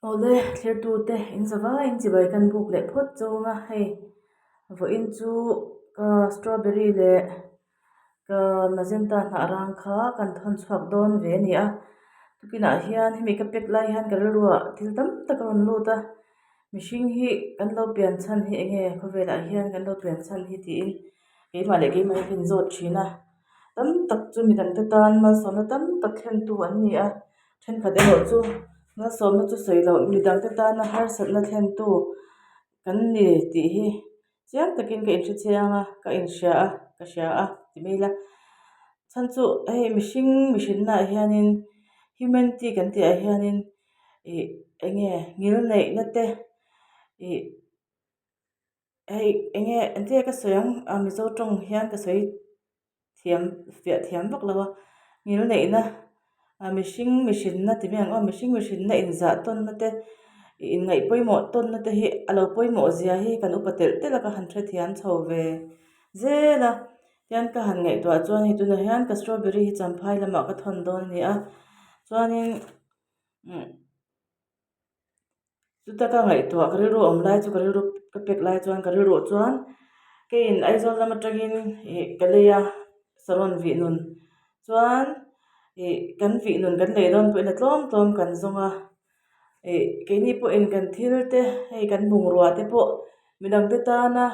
Awle, thlertute in zavaiin chibai kan buk leh phawt chawng a, hei vawiin chu ka strawberry leh ka magenta hnah rang kha kan thawn chhuak dawn ve a ni a, tukinah hian hemi ka pack lai hian ka rilruah thil tam tak a rawn lut a, mihring hi kan lo pian chhan hi eng nge khawvelah hian kan lo pian chhan hi tiin keimah leh keimah hi ka inzawt thin a, tam tak chu midangte tan malsawmna tam tak thlentu an ni a. Thenkhat erawh chu malsawmna chu sawi loh midangte tana harsatna thlentu kan ni tih hi chiang takin ka inhre chiang a, ka inhria a, ka hria a ti mai ila. Chhan chu hei mihring mihrinnaah hianin humanity kan tihah hianin ih eng nge ngilneihna te ih hei eng nge engtin nge ka sawi ang a mizo tawng hian ka sawi. Thiam fiah thiam vak lo a, ngil neihna ah mihring mihrinna ti mai ang aw mihring mihrinna inzah tawnna te ih inngaih pawimawh tawnna te hi a lo pawimawh zia hi kan upa telh telh a ka han hrethiam chho ve zel a tian ka han ngaihtuah chuan hei tunah hian ka strawberry hi champhai lamah ka thawn dawn a ni a chuanin umm. Chuta ka ngaihtuah ka rilru awm lai chu ka rilru ka pek lai chuan ka rilruah chuan keiin Aizawl lam atangin ih ka lei a saron vih nun chuan ih kan vih nun kan lei dawn pawhin a tlawm tlawm kan zawng a ih keini pawhin kan thil te hei kan bungrua te pawh midang te tana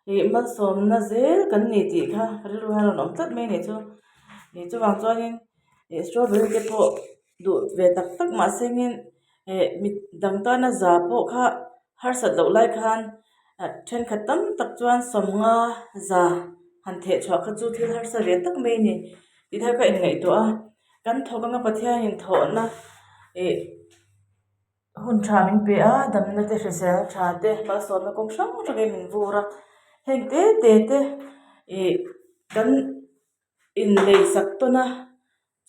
ih malsawmna zel kan ni tih kha ka rilru hian a rawn awm tlat mai a nih chu ih chuvang chuanin ih strawberry te pawh. Duh ve tak tak mahse ngin eh mi dang tana za pawh kha harsat loh lai khan thenkhat tam tak chuan sawmnga za han theh chhuah kha chu thil harsa ve tak mai a ni tih thar ka inngaihtuah a kan thawk anga Pathianin thawhna ih hun tha min pe a damna te hrisel tha te malsawmna kawng hrang hrangin min vur a heng te te te ih kan inleisak tawn a.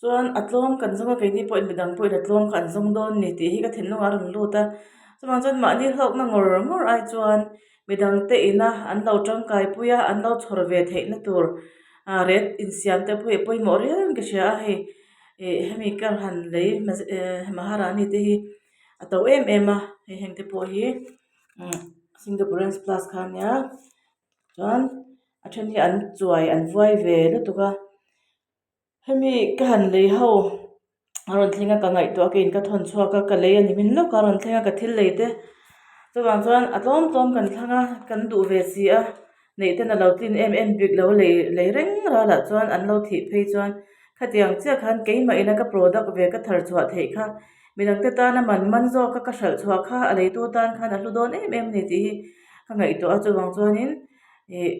Chuan a tlawm kan zawng a keini pawhin midang pawhin a tlawm kha an zawng dawn ni tih hi ka thinlungah a rawn lut a chuvang chuan mahni hlawkna ngawr ngawr ai chuan midang te ina an lo tangkai pui a an lo chhawr ve theihna tur ah ret insiam te pawh hi a pawimawh riau in ka hria a hei ih hemi ka han lei maharani te hi a to em em a hei heng te pawh hi umm singaporeans plus kha ania chuan a then hi an chuai an vuai ve lutuk a. Hemi ka han lei ho a rawn thleng a ka ngaihtuah a keiin ka thawn chhuak a ka lei a ni hmin lawk a rawn thleng a ka thil lei te chuvang chuan a tlawm tlawm kan thlang a kan duh ve si a neih ten a lo tlin em em bik lo lei lei reng ralah chuan an lo thih phei chuan khatiang chiah khan keimah ina ka product ve ka thar chhuah theih kha midangte tana man man zawk a ka hralh chhuah kha a leitu tan khan a hlu dawn em em a ni tih hi ka ngaihtuah a chuvang chuanin. Ih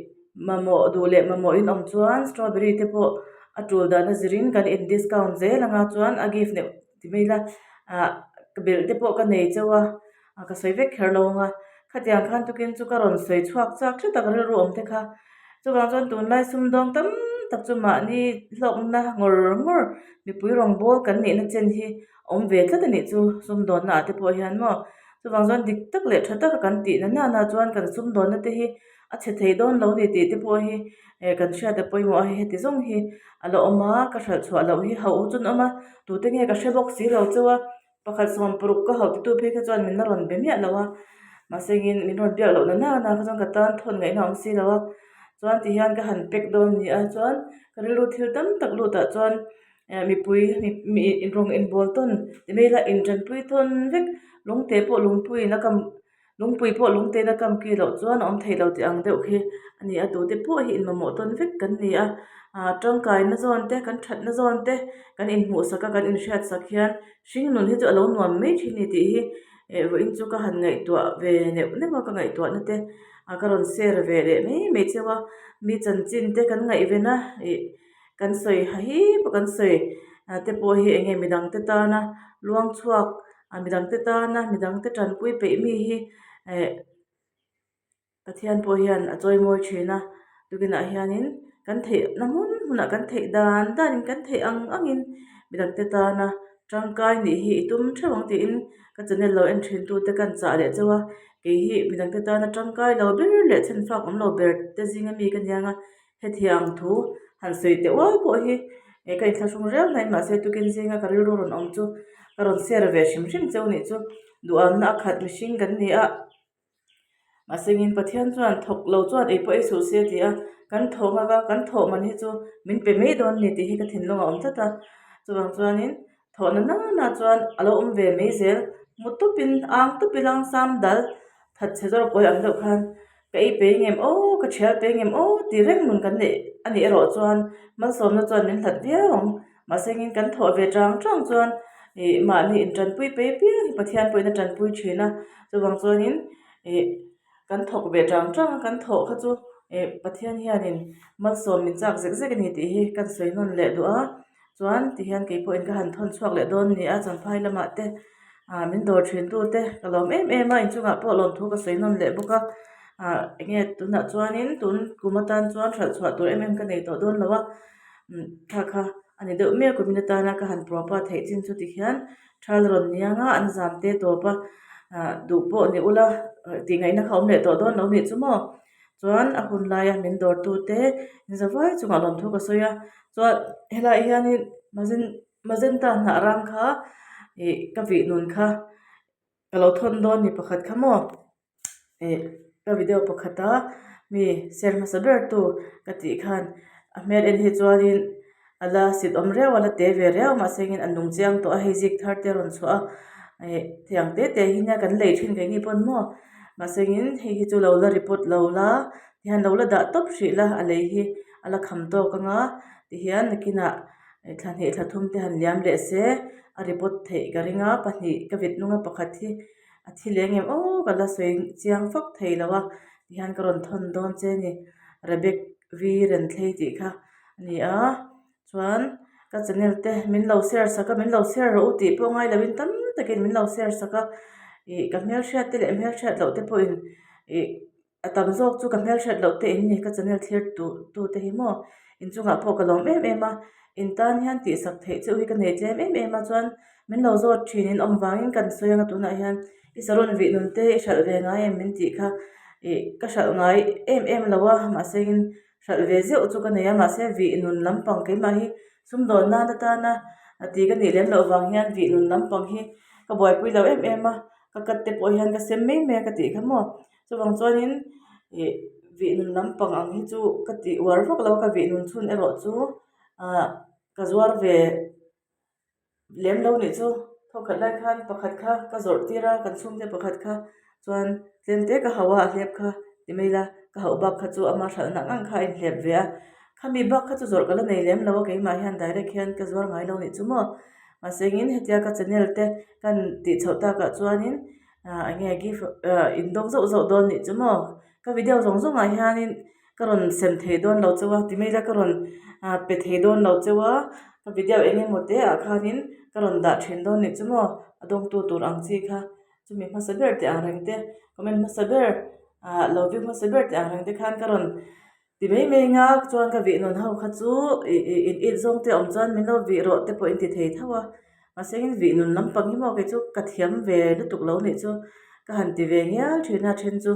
mamawh duh leh mamawh in awm chuan strawberry te pawh a tul dan a zirin kan in discount zel anga chuan a gift neuh ti mai ila ah belh te pawh ka nei chauh a ah ka sawi vek kher lo ang a khatiang khan tukin chu ka rawn sawi chhuak chak hret a ka rilru awm te kha chuvang chuan tunlai sumdawng tam tak chu mahni hlawkna ngawr ngawr mipui rawngbawl kan nihna chen hi awm ve tlat a nih chu sumdawnna ah te pawh hian maw Chuvang chuan dik tak leh tha taka kan tih na nana chuan kan sumdawnna te hi a chhe thei dawn lo ni tih te pawh hi eh kan hriat a pawimawh a heti zawng hi a la awm a ka hralh chhuah loh hi hauh chu an awm a tute nge ka hre bawk si lo chauh a pakhat sawm paruk ka hauh titu phei kha chuan min la rawn be miah lo a mahse engin min rawn biak loh na nana kha chuan ka tan thawn ngaihna a awm si lo a chuan ti hian ka han pack dawn a ni a chuan ka rilru thil tam tak lutah chuan. Eh mipui mi rawng inbawl tawn ti mai ila intanpui tawn vek lungte pawh lungpuiin a kam lungpui pawh lungtein a kam ki loh chuan a awm theih loh tih ang deuh khi a ni a tute pawh hi inmamawh tawn vek kan ni a ah tangkaina zawn te kan thatna zawn te kan inhmuh sak a kan inhriat sak hian hring nun hi chu a lo nuam mai thin a ni tih hi eh vawiin chu ka han ngaihtuah ve neuh neuh a ka ngaihtuahna te ah ka rawn share ve leh mai mai cheu a mi chanchin te kan ngaihven a ih. Kan sawi ha hi pawh kan sawi ah te pawh hi eng nge midang te tana luang chhuak ah midang te tana midang te tanpui peih mi hi eh Pathian pawh hian a chawimawi thin a tukinah hianin kan theih na hmun hmunah kan theih dan danin kan theih ang angin midang te tana tangkai nih hi i tum theuh ang tiin ka channel lo en thin tute ka an chah leh chauh a kei hi midang te tana tangkai lo ber leh chhenfak awm lo ber te zinga mi ka ni ang a. Hetiang thu han sawi teh ual pawh hi eh ka inthlahrung riau hlai mahse tukin zinga ka rilru rawn awm chu ka rawn share ve hrim hrim cheu nih chu. Duhamna a khat mihring kan ni a, mahsengin Pathian chuan thawk lo chuan ei pawh ei suh se a ti a, kan thawh nghak a, kan thawh man hi chu min pe mai dawn a ni tih hi ka thinlung a awm tlat a, chuvang chuanin thawhna nana chuan a lo awm ve mai zel, mu tupin ang tup ila sam dal that chhe zawk kawi ang deuh khan ka ei pe ngem aw ka thial pe ngem aw tih reng nun kan neih a nih erawh chuan malsawmna chuan min hlat viau ang. Mahse engin kan thawh ve chang chang chuan ih mahni intanpui pei piang hi Pathian pawhin a tanpui thin a, chuvang chuanin ih kan thawk ve chang chang a kan thawh kha chu ih Pathian hianin malsawm min chak zek zek a ni tih hi kan sawi nawn leh duh a, chuan tihian kei pawhin ka han thawn chhuak leh dawn a ni a champhai lamah te ah min dawr thin tu te ka lawm em em a inchungah pawh lawmthu ka sawi nawn leh bawk a ah enge tunah chuanin tun kum atan chuan hralh chhuah tur em em ka nei tawh dawn lo a. Thla kha a ni deuh mek kumin atana ka han propa theih chin chu tikhian thal rawn niang a an zam te tawp a ah duh pawh ni ula tih ngaihna kha awm leh tawh dawn lo nih chu maw chuan a hun laia min dawr tu te zavai chungah lawmthu ka sawi a chuan helaiah hianin magenta hnah rang kha ih ka vih nun kha. Ka lo thawn dawn ni pakhat kha maw ih ka video pakhata mi share hmasa ber tu ka tih khan a hmel en hi chuanin a la sit awm riau a la te ve riau mahse engin a nung chiang tawh a hei zik thar te a rawn chhuah a ih tiang te te hi nia kan lei thin ve nge pawn maw mahse engin hei hi chu lo la report lo la tihian lo la dah tawp hrih la a lei hi a la kham tawk anga tihian nakinah. Thla hnih thla thum te han liam leh se a report theih ka ring a pahnih ka vit nung a pakhat hi a thi leng em aw ka la sawi chiang fak thei lo a tihian ka rawn thawn dawn che a ni Rebek V Renthlei tih kha a ni a chuan ka channel te min lo share sak a min lo share rawh u tih pawh ngai lo in tam takin min lo share sak a ih ka hmelhriat te leh hmelhriat loh te pawhin ih. A tam zawk chu ka hmelhriat loh te in ni ka channel thlir tu tu te hi maw inchungah pawh ka lawm em em a in tan hian tihsak theih cheu hi ka nei tlem em em a chuan min lo zawt thin in awm vangin kan sawi anga tunah hian i saron vih nun te i hralh ve ngai em min tih kha ih ka hralh ngai em em lo a mahse in hralh ve zeuh chu ka nei a mahse vih nun lampang keimah hi sumdawn nan atana ti ka nih lem loh vang hian vih nun lampang hi ka buaipui lo em em a ka cut te pawh hian ka sem mai mai a ka tih kha maw. Chuvang chuanin ih vih nun lampang ang hi chu ka tih uar vak lo a ka vih nun chhun erawh chu ah ka zuar ve lem lo nih chu thawkhat lai khan pakhat kha ka zawrh tir a kan chhungte pakhat kha chuan tlem te ka hauh a a hlep kha ti mai ila ka hauh bak kha chu ama hralhna ang kha a inhlep ve a khami bak kha chu zawrh ka la nei lem lo a keimah hian direct hian ka zuar ngai lo nih chu maw mahse engin hetia ka channel te kan tih chhoh takah chuanin. ah eng nge gift ah in dawng zauh zauh dawn nih chu maw ka video zawng zawng ah hianin ka rawn sem thei dawn lo chauh a ti mai ila ka rawn ah pe thei dawn lo chauh a ka video eng emaw te ah khanin ka rawn dah thin dawn nih chu maw a dawngtu tur ang chi kha chumi hmasa ber tih ang reng te comment hmasa ber ah lo view hmasa ber tih ang reng te khan ka rawn. Ti mai mai anga chuan ka vih nawn ho kha chu ih ih in it zawng te awm chuan min lo vih rawh te pawh in ti thei tho a mahse in vih nun lampang hi maw kei chu ka thiam ve lutuk lo nih chu ka han ti ve ngial thin a then chu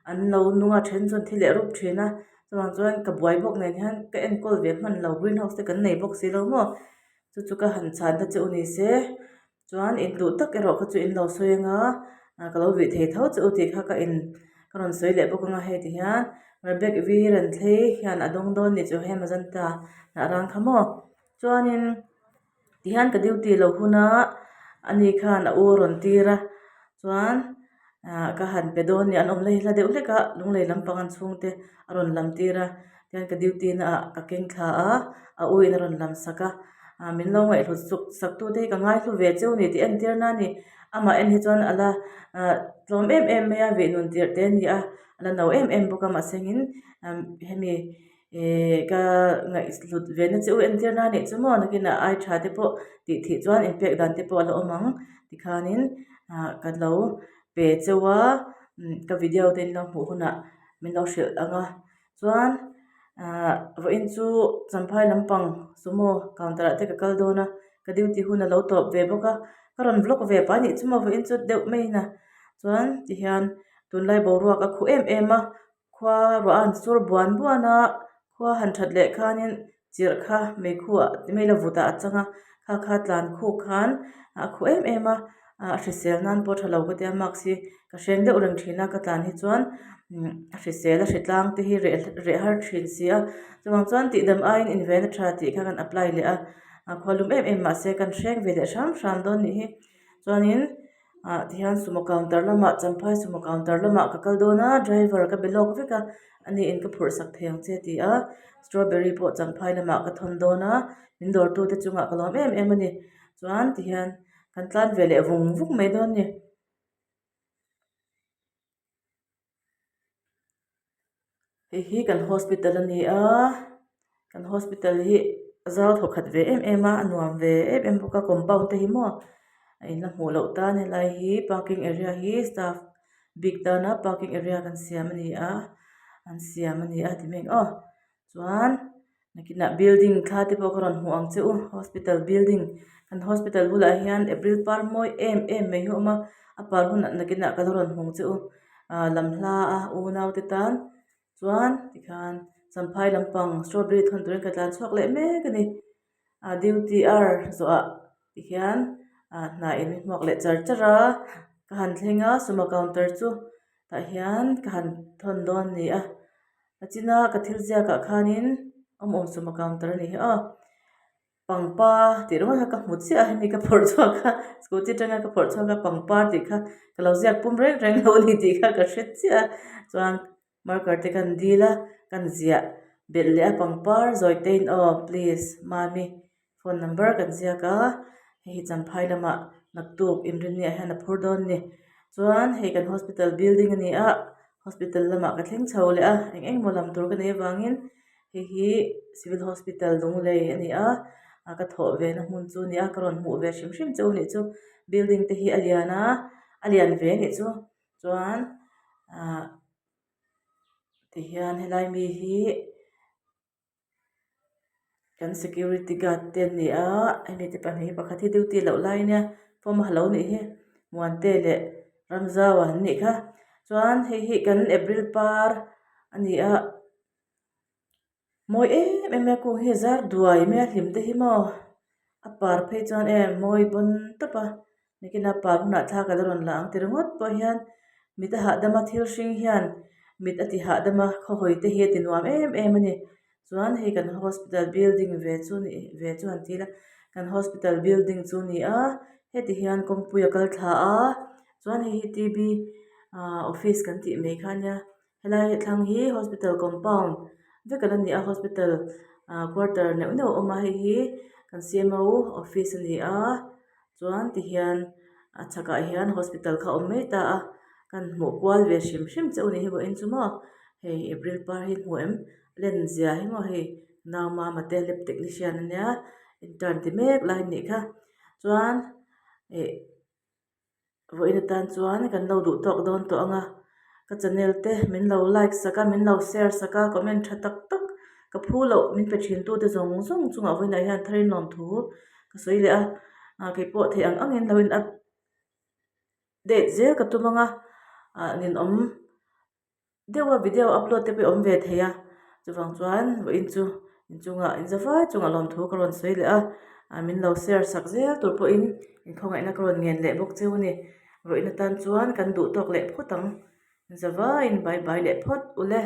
an lo nung a then chuan thi leh rup thin a chuvang chuan ka buai bawk nen hian ka enkawl ve hman lo green house te kan nei bawk si lo maw chu chu ka han chhan ta che u ni se. Chuan in duh tak erawh kha chu in lo sawi anga ah ka lo vih thei tho che u tih kha ka in ka rawn sawi leh bawk anga hei ti hian Rebek V Renthlei hian a dawng dawn nih chu hei magenta hnah rang kha maw chuanin tihian ka duty lo hun a ani khan a u rawn tir a chuan ah ka han pe dawn nia an awm na hi hla deuh hlek a lunglei lampang an chhungte a rawn lam tir a tihian ka duty na ah ka keng thla a a u in a rawn lam sak a ah min lo ngaihhlut suk sak tu te hi ka ngaihlu ve cheu a ni tih entir na a ni amah en hi chuan a la ah tlawm em em mai a vih nun tirh te a ni a a la no em em bawk a mahse in hemi Ihh ka ngaihhlut ve na che u entir na nih chu maw nakinah ai tha te pawh tih thih chuan inpek dan te pawh a la awm ang tikhanin ah ka lo pe cheu a ka video te in lo hmuh hunah min lo hrilh ang a chuan ah vawiin chu champhai lampang sumo counter ah te ka kal dawn a ka duty hun a lo tawp ve bawk a ka rawn vlog ve pah anih chu maw vawiin chu deuh mai in a chuan tihian tunlai boruak a khuh em em a. Khua ruah a han sur buan buan a khua han that leh khanin chirh kha meikhu ah mei la vut ah a chang a kha kha tlan khuk khan a khuh em em a. A hrisel nan pawh tha lo ka tia mask hi ka hreng deuh reng thin a ka tlan hi chuan a hrisel a hritlang te hi reh reh har thin si a chuvang chuan tihdam aiin inven a tha tih kha kan apply leh a a khualum em em mahse kan hreng ve leh hram hram dawn nih hi chuanin ah tihian sumo counter lamah champhai sumo counter lamah ka kal dawn a driver ka be lawk vek a ani in ka phurh sak thei ang che a ti a strawberry pawh champhai lamah ka thawn dawn a min dawr tu te chungah ka lawm em em a ni chuan tihian kan tlan ve leh vung vung mai dawn a ni. Hei hi kan hospital a ni a kan hospital hi a zau thaw khat ve em em a a nuam ve em em bawk a compound te hi maw a in la hmuh loh tan helai hi parking area hi staff bik tana parking area kan siam a ni a an siam a ni a ti mai ang aw chuan. Nakinah building thla te pawh ka rawn hmuh ang che u hospital building kan hospital bulah hian april par mawi em em mai hi a awm a a par hunah nakinah ka la rawn hmu ang che u ah lam hla a unau te tan chuan tikhan champhai lampang strawberry thawn turin ka tlan chhuak leh mek a ni ah duty hour zawhah tikhian ah hna in hmuak leh char char a ka han thleng a sumo counter chu tah hian ka han thawn dawn a ni a. A china ka thil ziakah khanin awm awm sawma counter a ni hi aw pangpar tih ringawt kha ka hmu chiah a hemi ka phawrh chhuak a scooty atanga ka phawrh chhuak a pangpar tih kha ka lo ziak pum reng reng lo a ni tih kha ka hre chiah a chuan marker te kan dil a kan ziah belh leh a pangpar zawi te in aw please mami phone number kan ziak a hei hi champhai lamah naktuk inrinni ah hian a phur dawn a ni chuan hei kan hospital building a ni a hospital lamah ka thleng chho leh a eng eng emaw lam tur ka neih avangin hei hi civil hospital lunglei a ni a a ka thawh ve na hmun chu a ni a ka rawn hmuh ve hrim hrim che u nih chu building te hi a lian a a lian ve a nih chu chuan ahh tihian helai mi hi. Kan security guard te an ni a hemi te pahnih hi pakhat hi duty loh lai ania form a ha lo nih hi Muante leh Ramzau an nih kha chuan hei hi kan April par a ni a mawi em em mai a kung hi a zar duai mai a hlim te hi maw a par phei chuan em mawi bawn tawp a Nikin a par hunah thla ka la rawn la ang ti ringawt pawh hian mit a hahdam a thil hring hian mit a ti hahdam a khawhawi te hi a ti nuam em em a ni. Chuan hei kan hospital building ve chu ni ve chu han ti ila kan hospital building chu a ni a heti hian kawngpui a kal thla a chuan hei hi t b ah office kan tih mai kha ania helai thlang hi hospital compound vek a la ni a hospital ah quarter neuh neuh a awm a hei hi kan c m o office a ni a. Chuan tihian a chhakah hian hospital kha a awm mai ta a kan hmuh kual ve hrim hrim che u ni hi vawiin chu maw hei april par hi hmuh em len zia hi maw hei nau mama te lab technician ania intern ti mek lai a nih kha chuan ih vawiin atan chuan kan lo duh tawk dawn tawh ang a ka channel te min lo like sak a min lo share sak a comment tha tak tak ka phu loh min pe thin tu te zawng zawng chungah vawiinah hian thar in lawm thu. Ka sawi leh a ah kei pawh theih ang angin lo in update zel ka tum ang a ah ninawm deuh a video upload te pawh hi awm ve thei a chuvang chuan vawiin chu inchungah inzavai chungah lawmthu ka rawn sawi leh a ah min lo share sak zel tur pawhin inkhawngaihna ka rawn ngen leh bawk cheu a ni vawiin atan chuan kan duh tawk leh phawt ang inzavaiin bye bye leh phawt ule.